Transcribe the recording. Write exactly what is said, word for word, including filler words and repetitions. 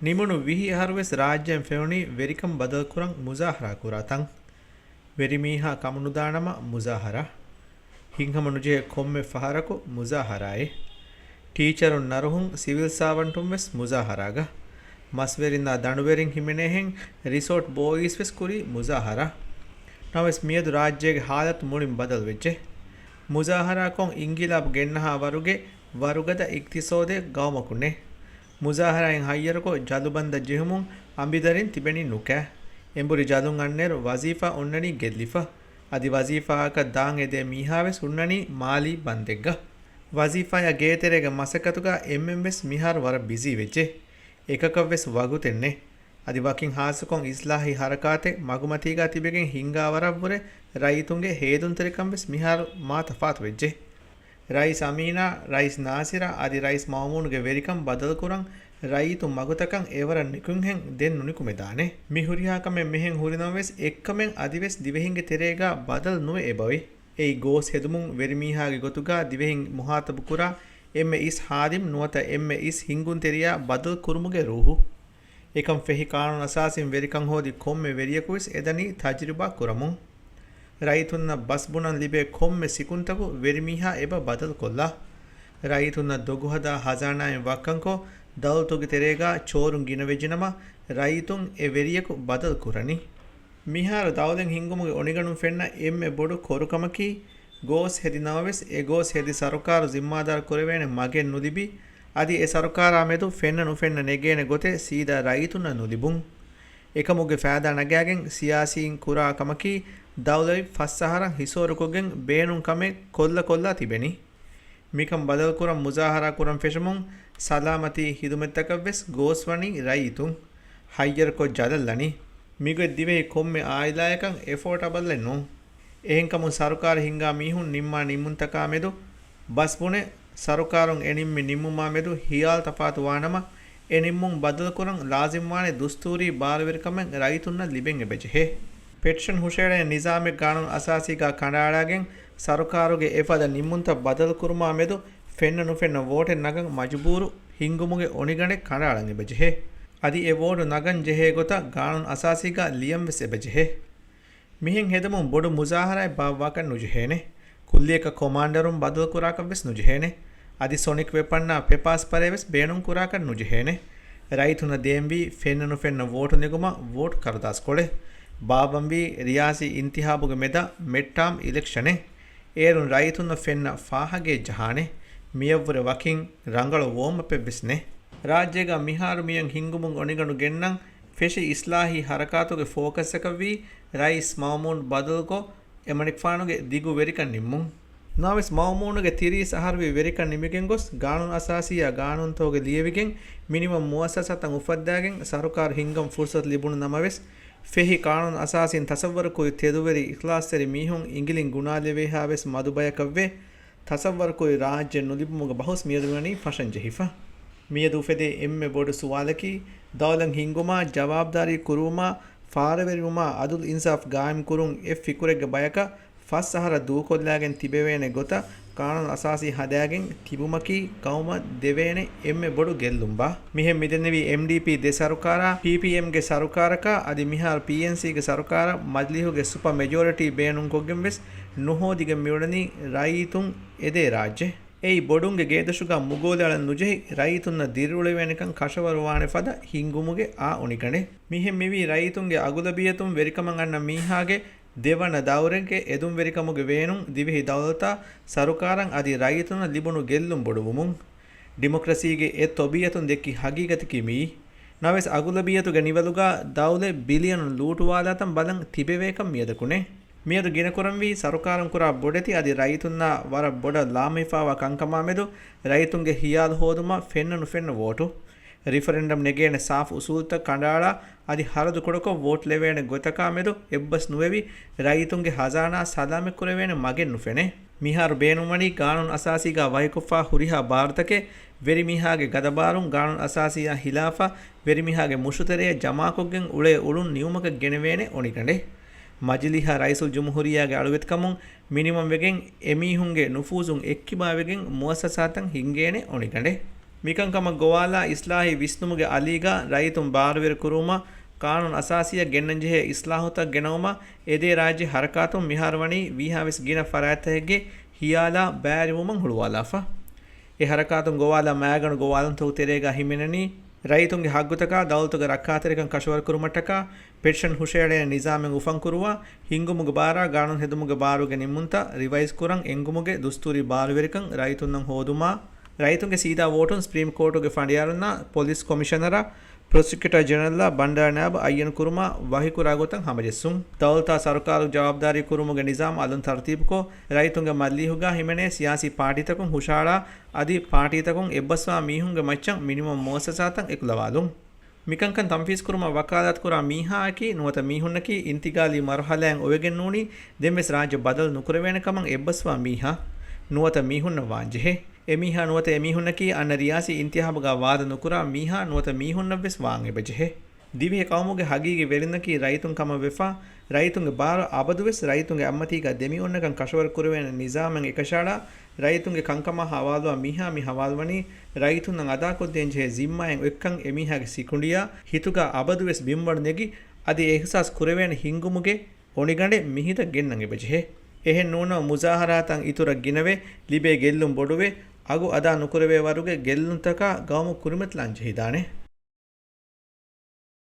ނިމުނު ވިހި އަހަރުވެސް ރާއްޖޭން ފެނުނީ ވެރިކަން ބަދަލުކުރަން މުޒާހަރާ ކުރާ ތަން. ވެރިމީހާ ކަމުނުދާނަމަ މުޒާހަރާ. ހިތްހަމަ ނުޖެހޭ ކޮންމެ ފަހަރަކު މުޒާހަރާއެއް. ޓީޗަރުން ނަރުހުން ސިވިލް ސާވަންޓުން ވެސް މުޒާހަރާގަ. މަސްވެރިންނާ ދަނޑުވެރިން ހިމެނޭހެން ރިސޯޓް ބޯއީސް ވެސް ކުރީ މުޒާހަރާ. ނަމަވެސް މިއަދު ރާއްޖޭގެ ހާލަތު މުޅިން ބަދަލުވެއްޖެ. މުޒާހަރާކޮށް އިންގިލާބު ގެންނަހާ ވަރުގެ ވަރުގަދަ އިގްތިސޯދެއް ގައުމަކުންނޭ. މުޒާހަރާއިން ހައްޔަރުކޮށް ޖަލުބަންދަށް ޖެހުމުން އަނބިދަރިން ތިބެނީ ނުކައި. އެނބުރި ޖަލުން އަންނައިރު ވަޒީފާ އޮންނަނީ ގެއްލިފަ. އަދި ވަޒީފާއަކަށް ދާން އެދޭ މީހާވެސް ހުންނަނީ މާލީ ބަންދެއްގަ. ވަޒީފާޔާ ގޭތެރޭގެ މަސައްކަތުގަ އެންމެންވެސް މިހާރު ވަރަށް ބިޒީ ވެއްޖެ. އެކަކަށްވެސް ވަގުތެއް ނެތް. އަދި ވަކިން ހާއްސަކޮށް އިސްލާހީ ހަރަކާތެއް މަގުމަތީގަ ތިބެގެން ހިންގާވަރަށްވުރެ ރައްޔިތުންގެ ހޭދުންތެރިކަންވެސް މިހާރު މާ ތަފާތުވެއްޖެ. ރައީސް އަމީނާ، ރައީސް ނާސިރާ އަދި ރައީސް މައުމޫނުގެ ވެރިކަން ބަދަލުކުރަން ރައްޔިތުން މަގުތަކަށް އެވަރަށް ނިކުތްހެން ދެން ނުނިކުމެދާނެ. މި ހުރިހާ ކަމެއް މިހެން ހުރިނަމަވެސް އެއްކަމެއް އަދިވެސް ދިވެހިންގެ ތެރޭގަ ބަދަލު ނުވެ އެބައޮތް. އެއީ ގޯސް ހެދުމުން ވެރިމީހާގެ ގޮތުގަ ދިވެހިން މުހާތަބުކުރާ އެންމެ އިސް ހާދިމް ނުވަތަ އެންމެ އިސް ހިންގުންތެރިޔާ ބަދަލު ކުރުމުގެ ރޫހު. އެކަން ފެހި ޤާނޫނު އަސާސީން ވެރިކަން ހޯދި ކޮންމެ ވެރިޔަކުވެސް އެދަނީ ތަޖުރިބާ ކުރަމުން. ރައްޔިތުންނަށް ބަސް ބުނަން ލިބޭ ކޮންމެ ސިކުންތަކު ވެރިމީހާ އެބަ ބަދަލުކޮށްލާ. ރައްޔިތުންނަށް ދޮގުހަދާ ހަޒާނާއިން ވައްކަންކޮށް، ދައުލަތުގެ ތެރޭގަ ޗޯރުން ގިނަވެއްޖެނަމަ، ރައްޔިތުން އެ ވެރިޔަކު ބަދަލު ކުރަނީ. މިހާރު ދައުލަތް ހިންގުމުގެ އޮނިގަނޑުން ފެންނަ އެންމެ ބޮޑު ކޮރުކަމަކީ، ގޯސް ހެދި ނަމަވެސް، އެ ގޯސް ހެދި ސަރުކާރު ޒިންމާދާރު ކުރެވޭނެ މަގެއް ނުލިބި، އަދި އެ ސަރުކާރާ މެދު ފެންނަ ނުފެންނަ ނެގޭނެ ގޮތެއް ސީދާ ރައްޔިތުންނަށް ނުލިބުން. އެކަމުގެ ފައިދާ ނަގާގެން ސިޔާސީން ކުރާ ކަމަކީ، ދައުލަތް ފަސް އަހަރަށް ހިސޯރުކޮށްގެން ބޭނުން ކަމެއް ކޮށްލަ ކޮށްލާ ތިބެނީ. މިކަން ބަދަލުކުރަން މުޒާހަރާ ކުރަން ފެށުމުން ސަލާމަތީ ހިދުމަތްތަކަށްވެސް ގޯސްވަނީ ރައްޔިތުން. ހައްޔަރުކޮށް ޖަލަށްލަނީ. މިގޮތް ދިވެހި ކޮންމެ އާއިލާއަކަށް އެފޯޓަބަލެއް ނޫން. އެހެންކަމުން ސަރުކާރު ހިންގާ މީހުން ނިންމާ ނިންމުންތަކާ މެދު ބަސް ބުނެ، ސަރުކާރުން އެ ނިންމި ނިންމުމާ މެދު ހިޔާލު ތަފާތު ވާނަމަ، އެ ނިންމުން ބަދަލުކުރަން ލާޒިމްވާނެ ދުސްތޫރީ ބާރުވެރިކަމެއް ރައްޔިތުންނަށް ލިބެން އެބަޖެހޭ. ޕެޓިޝަން ހުށައެޅޭ ނިޒާމެއް ގާނޫނު އަސާސީގަ ކަނޑައަޅާގެން، ސަރުކާރުގެ އެފަދަ ނިންމުންތައް ބަދަލުކުރުމާ މެދު ފެންނަ ނުފެންނަ ވޯޓެއް ނަގަން މަޖުބޫރު ހިންގުމުގެ އޮނިގަނޑެއް ކަނޑައަޅަން އެބަޖެހޭ. އަދި އެ ވޯޓު ނަގަން ޖެހޭ ގޮތަށް ގާނޫނު އަސާސީގަ ލިޔަން ވެސް އެބަޖެހޭ. މިހެން ހެދުމުން ބޮޑު މުޒާހަރާއެއް ބާއްވާކަށް ނުޖެހޭނެ. ކުއްލިއަކަށް ކޮމާންޑަރުން ބަދަލުކުރާކަށް ވެސް ނުޖެހޭނެ. އަދި ސޮނިކް ވެޕަންއާ ޕެޕާ ސްޕަރޭ ވެސް ބޭނުން ކުރާކަށް ނުޖެހޭނެ. ރައްޔިތުންނަށް ދޭންވީ ފެންނަ ނުފެންނަ ވޯޓު ނެގުމަށް ވޯޓު ކަރުދާސްކޮޅެއް. ބާއްވަންވީ ރިޔާސީ އިންތިހާބުގެ މެދަށް މެޑްޓާމް އިލެކްޝަނެއް. އޭރުން ރައްޔިތުންނަށް ފެންނަ ފާހަގައެއް ޖަހާނެ. މިޔަށްވުރެ ވަކިން ރަނގަޅު ވޯމްއަޕެއް ވެސް ނެތް. ރާއްޖޭގަ މިހާރު މިއަން ހިންގުމުން އޮނިގަނޑު ގެންނަން ފެށި އިސްލާހީ ހަރަކާތުގެ ފޯކަސްއަކަށްވީ ރައީސް މައުމޫން ބަދަލުކޮށް، އެމަނިކުފާނުގެ ދިގު ވެރިކަން ނިންމުން. ނަމަވެސް މައުމޫނުގެ ތިރީސް އަހަރުވީ ވެރިކަން ނިމިގެން ގޮސް، ގާނޫނު އަސާސީއާ ގާނޫނުތަކުގެ ލިޔެވިގެން މިނިވަން މުއައްސަސާތައް އުފައްދާގެން ސަރުކާރު ހިންގަން ފުރުސަތު ލިބުނު ނަމަވެސް، ފެހި ޤާނޫނު އަސާސީން ތަސައްވަރުކުރި ތެދުވެރި އިޚްލާޞްތެރި މީހުން އިނގިލިން ގުނާލެވޭހާވެސް މަދު ބަޔަކަށްވެ، ތަސައްވަރުކުރި ރާއްޖެ ނުލިބުމުގެ ބަހުސް މިއަދު ވަނީ ފަށަން ޖެހިފަ. މިއަދު އުފެދޭ އެންމެ ބޮޑު ސުވާލަކީ، ދައުލަތް ހިންގުމާ، ޖަވާބުދާރީ ކުރުވުމާ، ފާރަވެރިވުމާ، އަދުލު އިންސާފް ގާއިމް ކުރުން އެއް ފިކުރެއްގެ ބަޔަކަށް ފަސް އަހަރަށް ދޫކޮށްލާގެން ތިބެވޭނެ ގޮތަށް ޤާނޫނު އަސާސީ ހަދާގެން ތިބުމަކީ ޤައުމަށް ދެވޭނެ އެންމެ ބޮޑު ގެއްލުންބާ. މިހެން މިދެންނެވީ އެމްޑީޕީ ދެ ސަރުކާރާ، ޕީޕީއެމްގެ ސަރުކާރަކާ އަދި މިހާރު ޕީއެންސީގެ ސަރުކާރަށް މަޖިލީހުގެ ސުޕަ މެޖޯރިޓީ ބޭނުންކޮށްގެން ވެސް ނުހޯދިގެން މިއުޅެނީ ރައްޔިތުން އެދޭ ރާއްޖެ. އެއީ ބޮޑުންގެ ގޭދޮށުގަ މުގޯލި އަޅަން ނުޖެހި، ރައްޔިތުންނަށް ދިރިއުޅެވޭނެކަން ކަށަވަރުވާނެ ފަދަ ހިންގުމުގެ އާ އޮނިގަނޑެއް. މިހެން މިވީ ރައްޔިތުންގެ އަޣުލަބިއްޔަތުން ވެރިކަމަށް އަންނަ މީހާގެ ދެވަނަ ދައުރެއްގެ އެދުންވެރިކަމުގެ ވޭނުން ދިވެހި ދައުލަތާ، ސަރުކާރަށް އަދި ރައްޔިތުންނަށް ލިބުނު ގެއްލުން ބޮޑުވުމުން. ޑިމޮކްރަސީގެ އެ ތަބީއަތުން ދެއްކި ހަގީގަތަކީ މިއީ. ނަމަވެސް އަޣުލަބިއްޔަތުގެ ނިވަލުގަ ދައުލަތް ބިލިއަނުން ލޫޓުވާލާތަން ބަލަން ތިބެވޭކަން މިއަދަކު ނެތް. މިއަދު ގިނަކުރަންވީ ސަރުކާރުން ކުރާ ބޮޑެތި އަދި ރައްޔިތުންނާ ވަރަށް ބޮޑަށް ލާމެހިފާވާ ކަންކަމާމެދު ރައްޔިތުންގެ ހިޔާލު ހޯދުމަށް ފެންނަ ނުފެންނަ ވޯޓު. ރިފަރެންޑަމް ނެގޭނެ ސާފު އުސޫލުތައް ކަނޑައަޅާ އަދި ހަރަދު ކުޑަކޮށް ވޯޓް ލެވޭނެ ގޮތަކާ މެދު އެއްބަސް ނުވެވި، ރައްޔިތުންގެ ހަޒާނާ ސަލާމަތްކުރެވޭނެ މަގެއް ނުފެނޭ. މިހާރު ބޭނުންވަނީ ގާނޫނު އަސާސީގަ ވަކިކޮށްފާ ހުރިހާ ބާރުތަކެއް ވެރިމީހާގެ ގަދަބާރުން ގާނޫނު އަސާސީއާ ހިލާފަށް ވެރިމީހާގެ މުށުތެރެޔަށް ޖަމާކޮށްގެން އުޅޭ އުޅުން ނިމުމަކަށް ގެނެވޭނެ އޮނިގަނޑެއް. މަޖިލީހާ ރައީސުލްޖުމްހޫރިއްޔާގެ އަޅުވެތިކަމުން މިނިވަންވެގެން އެމީހުންގެ ނުފޫޒުން އެއްކިބާވެގެން މުއައްސަސާތައް ހިންގޭނެ އޮނިގަނޑެއް. މިކަންކަމަށް ގޮވާލާ އިސްލާހީ ވިސްނުމުގެ އަލީގަ ރައްޔިތުން ބާރުވެރި ކުރުވުމަށް ޤާނޫނު އަސާސީއަށް ގެންނަންޖެހޭ އިސްލާހުތައް ގެނައުމަށް އެދޭ ރާއްޖެ ހަރަކާތުން މިހާރު ވަނީ ވީހާވެސް ގިނަ ފަރާތްތަކެއްގެ ހިޔާލާ ބައިވެރިވުމަށް ހުޅުވާލާފަ. އެ ހަރަކާތުން ގޮވާލާ މައިގަނޑު ގޮވާލުންތަކުގެ ތެރޭގަ ހިމެނެނީ، ރައްޔިތުންގެ ހައްގުތަކާ، ދައުލަތުގެ ރައްކާތެރިކަން ކަށަވަރުކުރުމަށްޓަކާ، ޕެޓިޝަން ހުށައެޅޭނެ ނިޒާމެއް އުފަންކުރުވާ، ހިންގުމުގެ ބާރާ، ގާނޫނު ހެދުމުގެ ބާރުގެ ނިންމުންތައް ރިވައިޒް ކުރަން އެންގުމުގެ ދުސްތޫރީ ބާރުވެރިކަން ރައްޔިތުންނަށް ހޯދުމާ، ރައްޔިތުންގެ ސީދާ ވޯޓުން ސްޕްރީމް ކޯޓުގެ ފަނޑިޔާރުންނާ ޕޮލިސް ކޮމިޝަނަރާ، ޕްރޮސިކިއުޓަރ ޖެނެރަލްއާ ބަންޑާރަ ނާއިބު އައްޔަން ކުރުމާ ވަހިކުރާ ގޮތަށް ހަމަޖެއްސުން. ދައުލަތާ ސަރުކާރުގެ ޖަވާބުދާރީ ކުރުމުގެ ނިޒާމް އަލުން ތަރުތީބުކޮށް، ރައްޔިތުންގެ މަޖިލީހުގަ ހިމެނޭ ސިޔާސީ ޕާޓީތަކުން ހުށަހަޅާ، އަދި ޕާޓީތަކުން އެއްބަސްވާ މީހުންގެ މައްޗަށް މިނިވަން މުއައްސަސާތައް އެކުލަވާލުން. މިކަންކަން ތަންފީޒްކުރުމަށް ވަކާލާތުކުރާ މީހާއަކީ ނުވަތަ މީހުންނަކީ އިންތިގާލީ މަރުހަލާއިން އޮވެގެން ނޫނީ ދެންވެސް ރާއްޖެ ބަދަލު ނުކުރެވޭނެ ކަމަށް އެއްބަސްވާ މީހާ ނުވަތަ މީހުންނަށް ވާންޖެހޭ. އެމީހާ ނުވަތަ އެމީހުންނަކީ އަންނަ ރިޔާސީ އިންތިހާބުގަ ވާދަ ނުކުރާ މީހާ ނުވަތަ މީހުންނަށްވެސް ވާން އެބަޖެހޭ. ދިވެހި ޤައުމުގެ ހަގީގީ ވެރިންނަކީ ރައްޔިތުން ކަމަށް ވެފަ، ރައްޔިތުންގެ ބާރު އަބަދުވެސް ރައްޔިތުންގެ އަތްމަތީގަ ދެމިއޮންނަކަން ކަށަވަރު ކުރެވޭނެ ނިޒާމެއް އެކަށައަޅާ، ރައްޔިތުންގެ ކަންކަމާ ހަވާލުވާ މީހާ މި ހަވާލުވަނީ ރައްޔިތުންނަށް އަދާކޮށްދޭންޖެހޭ ޒިންމާއެއް އޮތްކަން އެމީހާގެ ސިކުނޑިއާ ހިތުގަ އަބަދުވެސް ބިންވަޅު ނެގި، އަދި އެ އިހްސާސް ކުރެވޭނެ ހިންގުމުގެ އޮނިގަނޑެއް މިހިތަށް ގެންނަން އެބަޖެހޭ. އެހެން ނޫނަމަ މުޒާހަރާތައް އިތުރަށް ގިނަވެ، ލިބޭ ގެއްލުން ބޮޑުވެ، އަގު އަދާ ނުކުރެވޭ ވަރުގެ ގެއްލުންތަކާ ގައުމު ކުރިމަތިލާން ޖެހިދާނެ.